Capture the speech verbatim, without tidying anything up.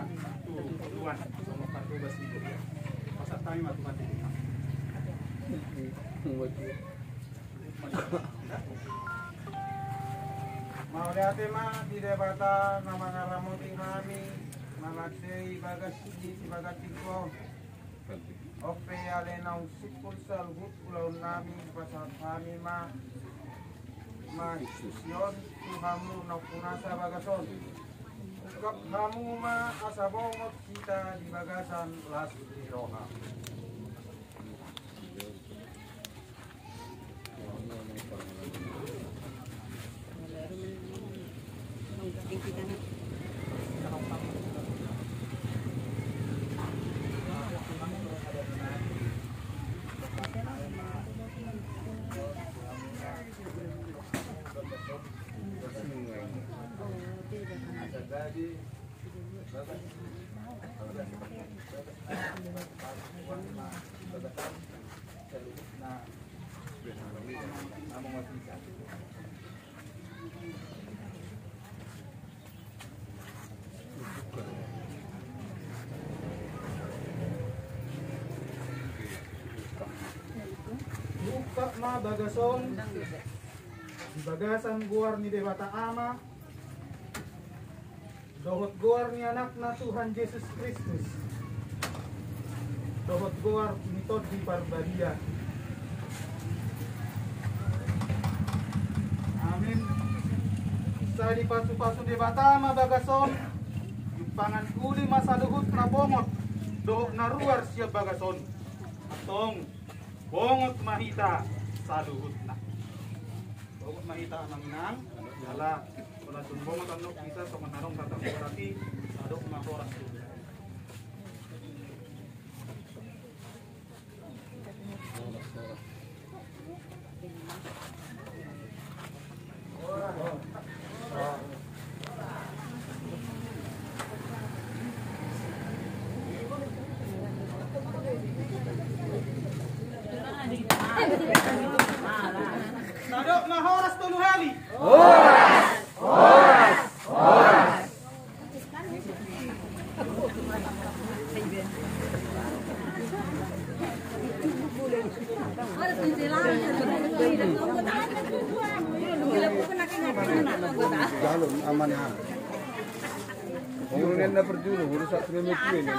Tuhan, songon partobas ni dia. Pasahat hami ma Tuhan di dia. Mauliate ma di Debata na mangaramoti hami, mangasei bagas di, di bagas tingko. Ope ale naung simpul saluhut ulaon nami, pasahat hami ma, ma sian tu hamu na umpunasa bagas on. Ungkap hamu ma asa bongot hita di bagasan las ni roha. Buka ma bagas on di bagasan goar ni Debata Ama, dohot goar ni Anakna Tuhan Jesus Kristus, dohot goar ni Tondi Parbadia. Amin. Sai dipasupasu Debata ma bagas on, dipangan uli ma saluhut na bongot dohot na ruar sian bagas on. Antong, bongot ma hita saluhutna. Bongot ma hita, Amang Inang, jala molo tung bongot annon hita songon na adong hata, berarti adong ma horas tu. Tadok ma horas tolu hali. Horas, horas, horas. Jalon aman ya. Ngurungin na perjuru, ngurus satu minggu ini.